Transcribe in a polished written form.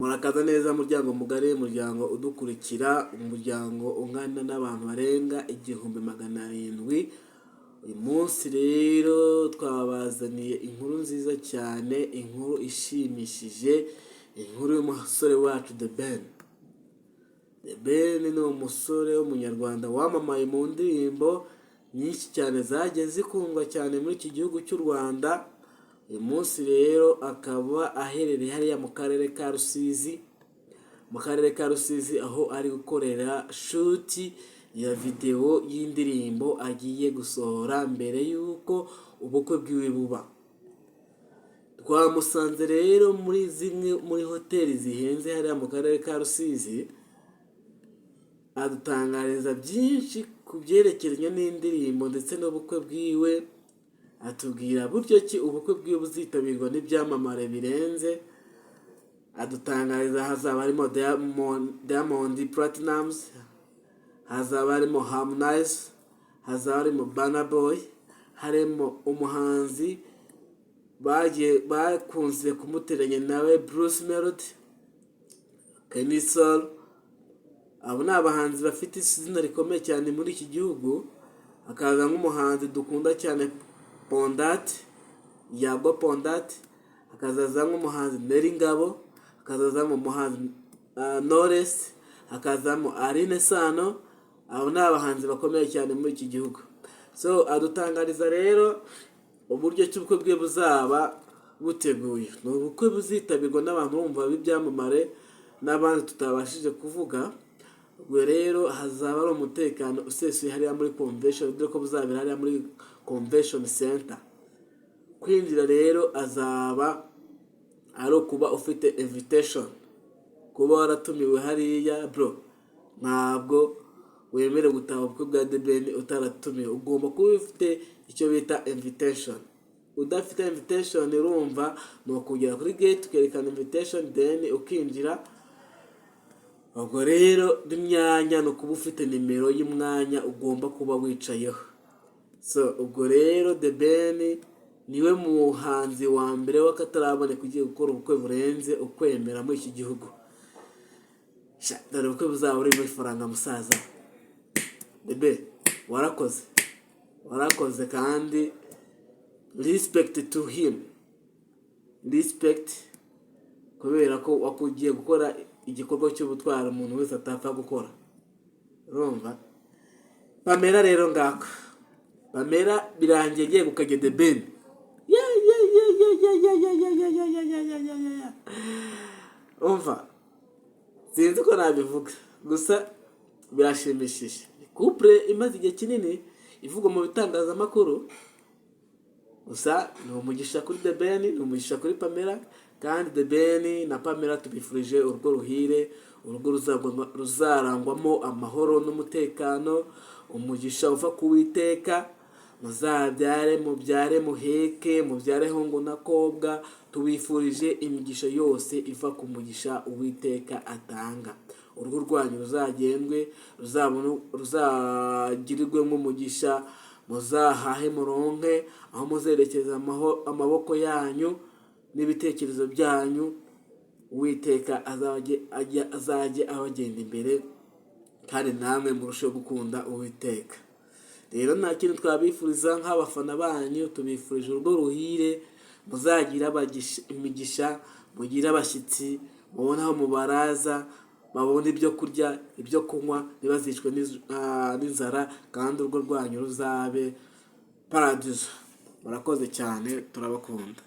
Murakaza neza, muryango mugari, umuryango udukurikira, umuryango ungana n'abantu barenga 1700. Uyu munsi rero twabazaniye inkuru nziza cyane, inkuru ishimishije, inkuru y'umusore wacu The Ben. The Ben ni umusore w'Umunyarwanda wamamaye mu ndirimbo nyinshi cyane zagiye zikundwa cyane muri iki gihugu cy'u Rwanda. Uyu munsi rero akaba aherereye hariya mu karere ka Rusizi, mu karere ka Rusizi, aho ari gukorera shoot ya videwo y'indirimbo agiye gusohora mbere y'uko ubukwe bwiwe buba. Twamusanze rero muri zimwe muri hoteli zihenze hariya mu karere ka Rusizi, adutangariza byinshi ku byerekeranye n'indirimbo ndetse n'ubukwe bwiwe, atubwira buryo ki ubukwe bwiwe buzitabirwa n'ibyamamare birenze, adutangariza hazaba harimo Diamond Platnumz, hazaba harimo Harmonize, hazaba harimo Burna Boy, harimo umuhanzi bagiye bakunze kumuteranya nawe Bruce Melody, Kenny Sol. Abo ni abahanzi bafite izina rikomeye cyane muri iki gihugu. Hakaza nk'umuhanzi dukunda cyane Pon Dat, Yago Pon Dat, hakazaza nk'umuhanzi Nel Ngabo, hakazazamo umuhanzi Knowless, hakazamo Alyn Sano. Abo ni abahanzi bakomeye cyane muri iki gihugu. So adutangariza rero uburyo ki ubukwe bwe buzaba buteguye. Ni ubukwe buzitabirwa n'abantu bumva b'ibyamamare n'abandi tutabashije kuvuga. Ubwo rero hazaba ari umutekano usesuye hariya muri convention, dore ko buzabera hariya muri Convention Center. Kwinjira rero azaba ari ukuba ufite invitation, kuba waratumiwe hariya. Bro, ntabwo wemerewe gutaha ubukwe bwa The Ben utaratumiwe. Ugomba kuba ufite icyo bita invitation. Udafite invitation, urumva ni ukugera kuri gate ukerekana invitation, then ukinjira. Ubwo rero n'imyanya ni ukuba ufite nimero y'umwanya ugomba kuba wicayeho. So ubwo rero The Ben niwe muhanzi wa mbere w'akataraboneka ugiye gukora ubukwe burenze ukwemera muri iki gihugu. Sha, dore ubukwe buzaba burimo ifaranga. Musaza The Ben, warakoze, warakoze, kandi respect to him, respect, kubera ko wakugiye gukora igikorwa cy'ubutwari umuntu wese atapfa gukora. Urumva Pamela rero, ngako Pamela birangiye agiye gukajya The Ben. Ya ya ya ya ya ya ya ya ya ya ya ya ya ya ya ya. Umva, sinzi ko nabivuga, gusa birashimishije. Couple imaze igihe kinini ivugwa mu bitangazamakuru. Gusa ni umugisha kuri The Ben, ni umugisha kuri Pamela. Kandi The Ben na Pamela tubifurije urugo ruhire, urugo ruzarangwamo amahoro n'umutekano, umugisha uva ku Witeka. Muzabyare, mubyare muheke, mubyare hungu na kobwa. Tubifurije imigisha yose iva ku mugisha Uwiteka atanga. Urugo rwanyu ruzagendwe, ruzagirirwemo umugisha, muzahahe muronke aho muzerekeza amaboko yanyu n'ibitekerezo byanyu. Uwiteka azajye abagenda imbere, kandi namwe murusheho gukunda Uwiteka. Rero nta kintu twabifuriza nk'abafana banyu, tubifurije urugo ruhire, muzagire imigisha, mugire abashyitsi, mubone aho mubaraza, babone ibyo kurya, ibyo kunywa, ntibazicwe n'inzara, kandi urugo rwanyu ruzabe paradizo. Murakoze cyane, turabakunda.